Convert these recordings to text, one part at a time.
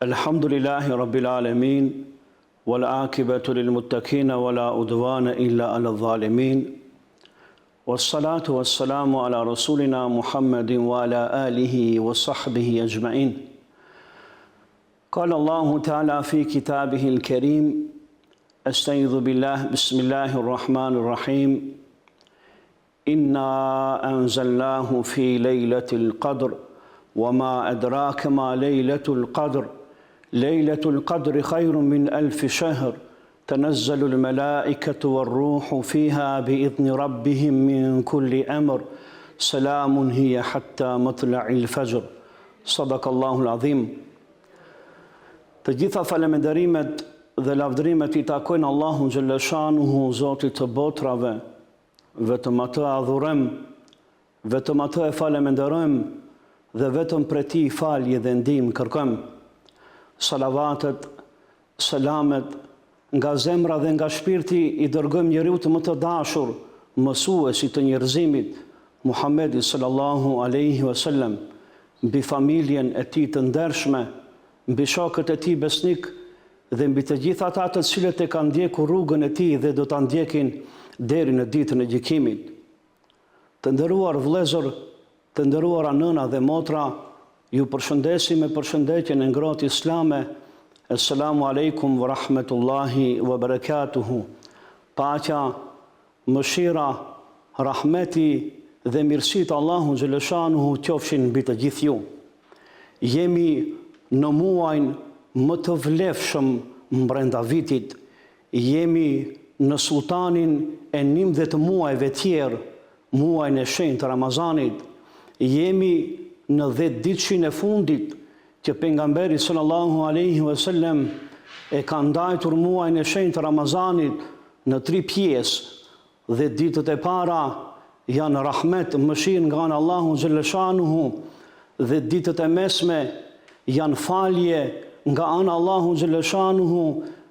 Elhamdulillahi Rabbil Alemin, wal akibatu lil muttaqin wa la udwana illa ala dhalimin. Was salatu was salamu ala rasulina Muhammedin wa ala alihi wa sahbihi ajma'in. Qala Allahu Teala fi kitabihi al-Kerim, Estaizu billah, bismillahir rahmanir rahim. Inna anzalnahu fi lejletil qadr wa ma adrake ma lejletul qadr lejletul qadri khairun min alfi shahr tanazzalu al malaikatu war ruhu fiha bi idhni rabbihim min kulli amr salamun hiya hatta matla'il fajr Sadakallahu al-azim Të gjitha falënderimet dhe lavdërimet i takojnë Allahu xhelleshanuhu Zotit të botrave Vetëm Atë adhurojmë, vetëm Atë e falemenderojmë dhe vetëm prej Tij falje dhe ndihmë kërkojmë. Salavatet, selamet, nga zemra dhe nga shpirti i dërgojmë njeriut më të dashur, mësuesit të njerëzimit, Muhammedit sallallahu alejhi ve sellem, mbi familjen e tij të ndershme, mbi shokët e tij besnikë dhe mbi të gjithë ata të cilët e kanë ndjekur rrugën e tij dhe do ta ndjekin deri në ditën e gjykimit. Të nderuar vëllezër, të nderuara nëna dhe motra, ju përshëndesim me përshëndetjen e ngrohtë islame, Esselamu alejkum ve rahmetullahi ve berekatuhu. Paqja, mëshira, rahmeti dhe mirësitë e Allahut xheleshanuhu qofshin mbi të gjithë ju. Jemi në muajin më të vlefshëm mbrenda vitit, jemi në sulltanin e 11 muajve tjerë, muajin e shenjtë të Ramazanit, jemi në dhjetëditëshin e fundit që Pejgamberi sallallahu alejhi ve sellem e ka ndajtur muajin e shenjtë të Ramazanit në tri pjesë, Dhjetë ditët e para janë rahmet, mëshirë nga ana e Allahut xhelleshanuhu, dhjetë ditët e mesme janë falje nga ana e Allahut xhelleshanuhu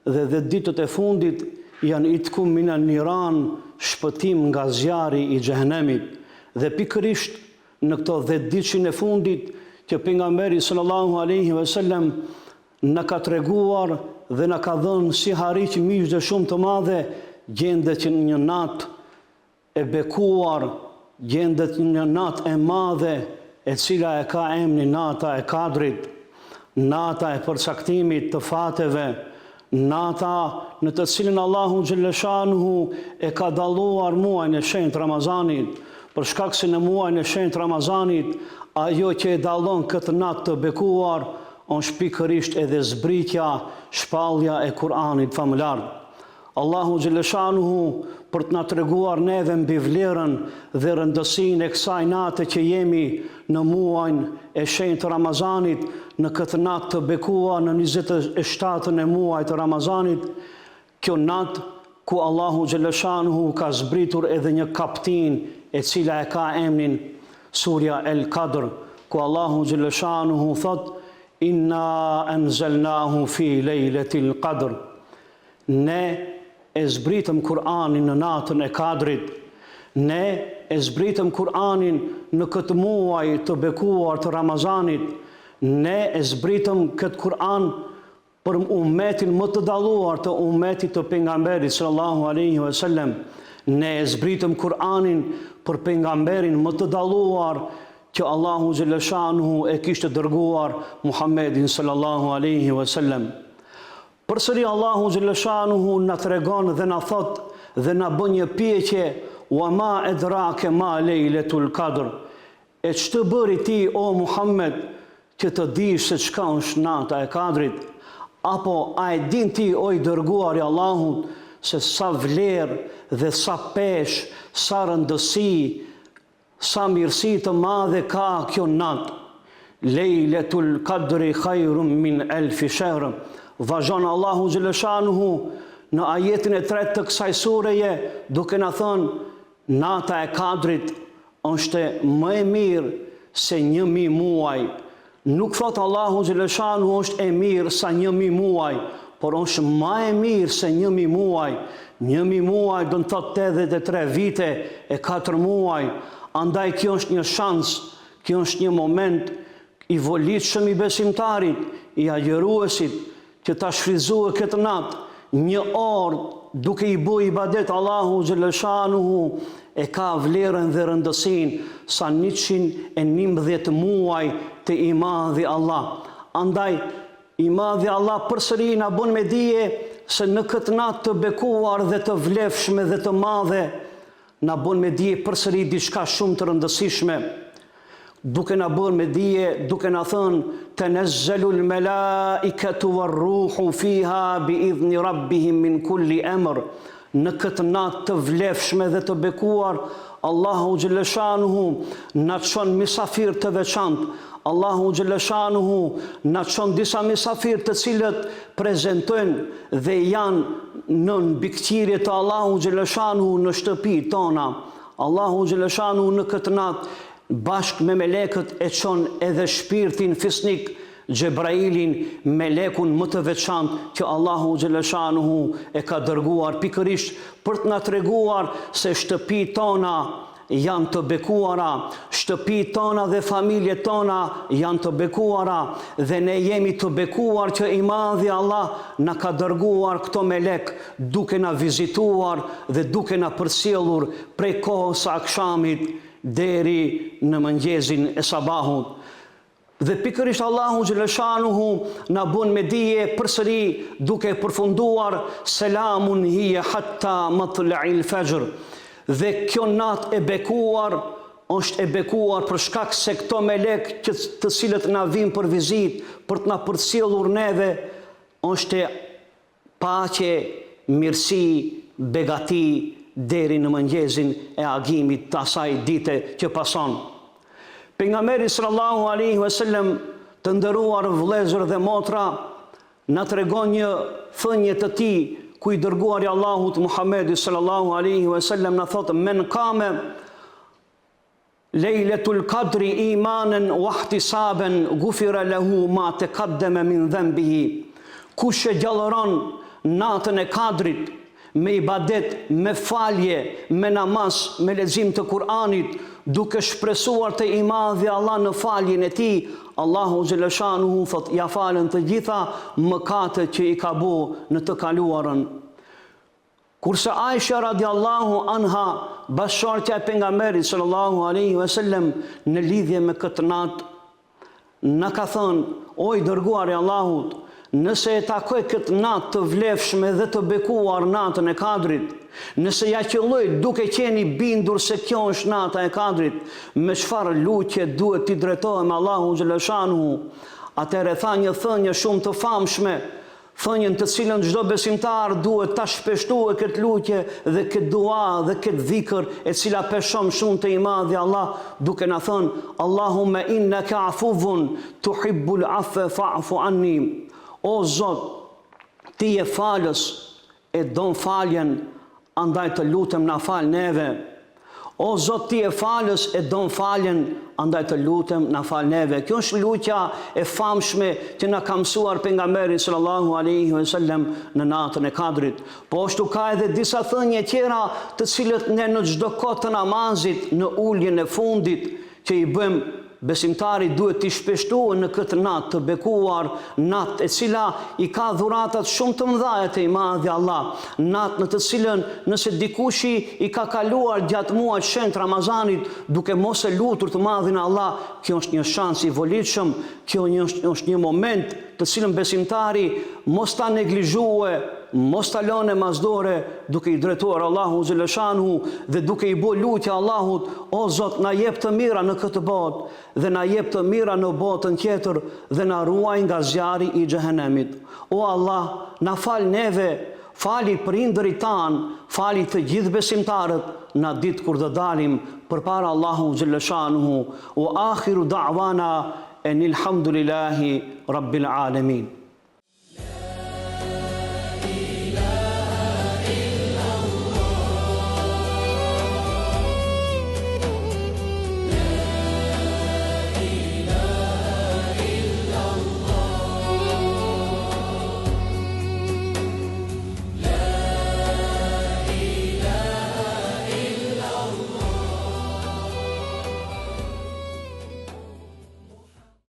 dhe dhjetë ditët e fundit janë itkum minan niran, shpëtim nga zjarri i xhehenemit. Dhe pikërisht në këto dhjetëditëshin e fundit që pejgamberi sallallahu alejhi ve sellem na ka treguar dhe na ka dhënë sihariq myzhde shumë të madhe, gjendet një natë e bekuar, gjendet një natë e madhe, e cila e ka emrin nata e Kadrit, nata e përcaktimit të fateve, nata në të cilën Allahu xhelleshanuhu e ka dalluar muajin e shenjtë Ramazanit, për shkak se në muajin e shenjtë Ramazanit, ajo që e dallon këtë natë të bekuar, Është pikërisht edhe zbritja, shpallja e Kur'anit famëlartë. Allahu xhelleshanuhu për të na treguar neve mbi vlerën dhe rëndësinë e kësaj nate që jemi në muajin e shenjtë të Ramazanit, në këtë natë të bekuar në 27-ën e muajit të Ramazanit, Kjo natë ku Allahu xhelleshanuhu ka zbritur edhe një kaptinë e cila e ka emrin Surja El Kadr, ku Allahu xhelleshanuhu thotë Inna enzelnahu fi lejletil kadr. Ne e zbritëm Kur'anin në natën e Kadrit. Ne e zbritëm Kur'anin në këtë muaj të bekuar të Ramazanit. Ne e zbritëm këtë Kur'an për ummetin më të dalluar të ummetit të Pejgamberit sallallahu alejhi ve sellem, ne e zbritëm Kur'anin për pejgamberin më të dalluar që Allahu xhelleshanuhu e kishte dërguar Muhammedin sallallahu alejhi ve sellem. Përsëri Allahu xhelleshanuhu na tregon dhe na thotë dhe na bën një pyetje wa ma edrake ma lejletul kadr E ç'të bëri ti, o Muhammed, që të dish se çka është Nata e Kadrit? Apo a e din ti, o i Dërguar i Allahut, se sa vlerë dhe sa peshë, sa rëndësi, sa mirësi të madhe ka kjo natë? Lejletul Kadri khajrun min elfi shehr. Vazhdon Allahu xheleshanuhu në ajetin e tretë të kësaj sureje duke na thënë Nata e Kadrit është më e mirë se 1000 muaj. Nuk thotë Allahu xheleshanuhu është e mirë sa 1000 muaj, por është më e mirë se 1000 muaj. 1000 muaj do të thotë 83 vite e 4 muaj. Andaj kjo është një shans, kjo është një moment i volitshëm i besimtarit, i agjëruesit që ta shfrytëzojë këtë natë një orë duke i bo ibadet Allahu xhelleshanuhu e ka vlerën dhe rëndësinë sa 111 muaj te i madhi Allah. Andaj i madhi Allah përsëri na bën me dije se në këtë natë të bekuar dhe të vlefshme dhe të madhe na bën me dije përsëri diçka shumë të rëndësishme, duke na bërë me dije, duke na thënë, Tenezzelul melaiketu war-ruhu fiha bi idhni rabbihim min kulli emr, në këtë natë të vlefshme dhe të bekuar, Allahu xhelleshanuhu na çon mysafirë të veçantë, Allahu xhelleshanuhu na çon disa mysafirë të cilët prezentojnë dhe janë në mbikëqyrje të Allahu xhelleshanuhu në shtëpi tona. Allahu xhelleshanuhu në këtë natë bashkë me melekët e çon edhe shpirtin fisnik Xhebrailin, melekun më të veçantë që Allahu xhelleshanuhu e ka dërguar pikërisht për të na treguar se shtëpitë tona janë të bekuara, shtëpitë tona dhe familjet tona janë të bekuara dhe ne jemi të bekuar që i madhi Allah na ka dërguar këto melekë duke na vizituar dhe duke na përcjellur prej kohës së akshamit deri në mëngjezin e sabahut. Dhe pikërisht Allahu xheleshanuhu na bën me dije përsëri duke e përfunduar Selamun hije hatta matla'il fajr. Dhe kjo natë e bekuar është e bekuar për shkak se këto melekë që të cilët na vijnë për vizitë, për të na përcjellur neve, është Paqe, mirësi, begati deri në mëngjezin e agimit të asaj dite që pason. Pejgamberi sallallahu alaihi wasallam, të nderuar vëllezër dhe motra, na tregon një thënie të tij ku i dërguari i Allahut Muhammedi sallallahu alaihi wasallam na thotë men kame Lejletul Kadri imanen wahtisaben gufira lehu ma tekaddeme min dhenbihi Kush e gjallëron natën e Kadrit me ibadet, me falje, me namaz, me lexim të Kur'anit, duke shpresuar te i Madhi Allah në faljen e tij, Allahu xheleshanuhu thotë ia falen të gjitha mëkatet që i ka bo në të kaluarën. Kurse Aisha radiallahu anha, bashkëshortja e Pejgamberit sallallahu alejhi ve sellem, në lidhje me këtë natë, na ka thënë, O i Dërguari i Allahut, nëse e takoj këtë natë të vlefshme dhe të bekuar natën e Kadrit, nëse ia qëlloj duke qenë i bindur se kjo është nata e Kadrit, me çfarë lutje duhet t'i drejtohem Allahu xheleshanuhu? Atëherë tha një thënie shumë të famshme, Thënien të cilën çdo besimtar duhet ta shpeshtue këtë lutje dhe këtë dua dhe këtë dhikër e cila peshon shumë te i madhi Allah duke na thënë Allahumme inneke afuvun tuhibbul afve fa'fu anni O Zot ti je falës e don faljen andaj të lutem na fal neve O Zot ti je falës e don faljen andaj të lutem na fal neve kjo është lutja e famshme që na ka mësuar pejgamberi sallallahu alaihi wasallam në natën e Kadrit po ashtu ka edhe disa thënie tjera të cilët ne në çdo kohë të namazit në uljen e fundit që i bëjmë Besimtari duhet t'i shpeshtue në këtë natë të bekuar, natë e cila i ka dhuratat shumë të mëdhaja te i Madhi Allah, natë në të cilën nëse dikushi i ka kaluar gjatë muajit shenjtë Ramazanit duke mos e lutur të Madhin Allah, kjo është një shans i volitshëm, kjo një është një moment të cilën besimtari mos ta neglizhue, mos ta lëne mas dore, duke i drejtuar Allahu xheleshanuhu dhe duke i bo lutje Allahut, o Zot na jep të mira në këtë botë dhe na jep të mira në botën tjetër dhe na ruaj nga zjarri i xhehenemit. O Allah, na fal neve, fali prindërit tanë, fali të gjithë besimtarët në atë ditë kur do dalim përpara Allahu xheleshanuhu. Wa akhiru da'wana enilhamdulillahi rabbil alemin.